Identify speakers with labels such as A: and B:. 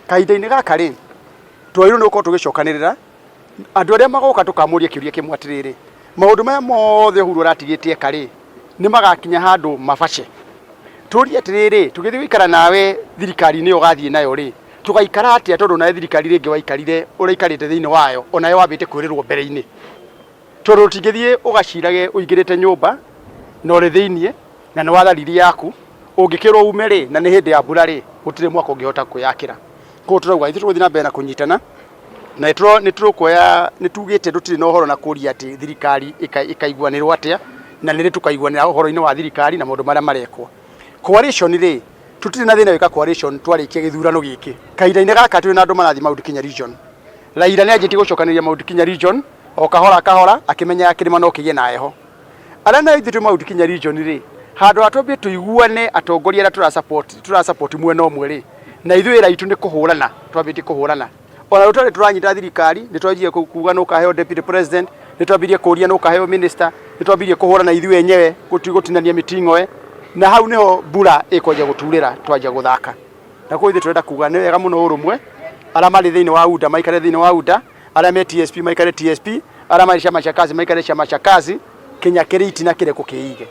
A: Kahinda-inĩ gaka rĩ, twagĩrĩirwo nĩ gũkorwo tũgĩcokanĩrĩra andũ arĩa magoka tũkamũria kĩũria kĩmwe atĩrĩrĩ, maũndũ maya mothe Uhuru aratigĩte eka rĩ, nĩ magakinya handũ mabace? Tũrie atĩrĩrĩ, tũgĩthiĩ gũikara nawe thirikari-inĩ ĩyo ũgathiĩ nayo rĩ, tũgaikara atĩa tondũ nawe thirikari rĩngĩ waikarire ũraikarĩte thĩinĩ wayo onawe wambĩte kwĩrĩrwo mbere-inĩ. Tondũ tũtingĩthiĩ ũgacirage ũingĩrĩte nyũmba na ũrĩ thĩiniĩ na nĩ wathariri yaku, ũngĩkĩrwo ume rĩ, na nĩ hĩndĩ ya mbura rĩ, gũtirĩ mwako ũngĩhota kwĩyakĩra. Koguo tũrauga ithuĩ tũgũthiĩ na mbere na kũnyitana na nĩ tũkuoya, nĩ tugĩte tũtirĩ na ũhoro na kũria atĩ thirikari ĩkaiguanĩrwo atĩa na nĩ rĩ tũkaiguanĩra ũhoro-inĩ wa thirikari na maũndũ marĩa marekwo. Coalition rĩ, tũtirĩ na thĩna gwĩka coalition twarĩkia gĩthurano gĩkĩ. Kahinda-inĩ gaka twĩ na andũ marathiĩ Mount Kenya region. Raila nĩ anjĩtie gũcokanĩrĩria Mount Kenya region o kahora kahora akĩmenyaga kĩrĩma no kĩgĩe na heho. Arĩa nayo ithuĩ twĩ Mount Kenya region rĩ, handũ ha twambie tũiguane atongoria arĩa tũra support, tũra support mwena ũmwe rĩ, na ithuĩ wĩra witũ nĩ kũhũrana, twambĩtie kũhũrana. Ona tũtarĩ tũranyita thirikari, nĩ twanjirie kuga nũ ũkaheo deputy president, nĩ twambirie kũria nũ ũkaheo minister, nĩ twambirie kũhũrana ithuĩ enyewe, gũtinania mĩting'oe, na hau nĩho mbura ĩkwanjia gũturĩra twanjia gũthaka. Na koguo ithuĩ tũrenda kuga nĩ wega mũno ũrũmwe, arĩa marĩ thĩinĩ wa UDA maikare thĩinĩ wa UDA, arĩa me TSP maikare TSP, arĩa marĩ chama cha kazi maikare chama cha kazi, kinya kĩrĩ itina kĩrekwo kĩige.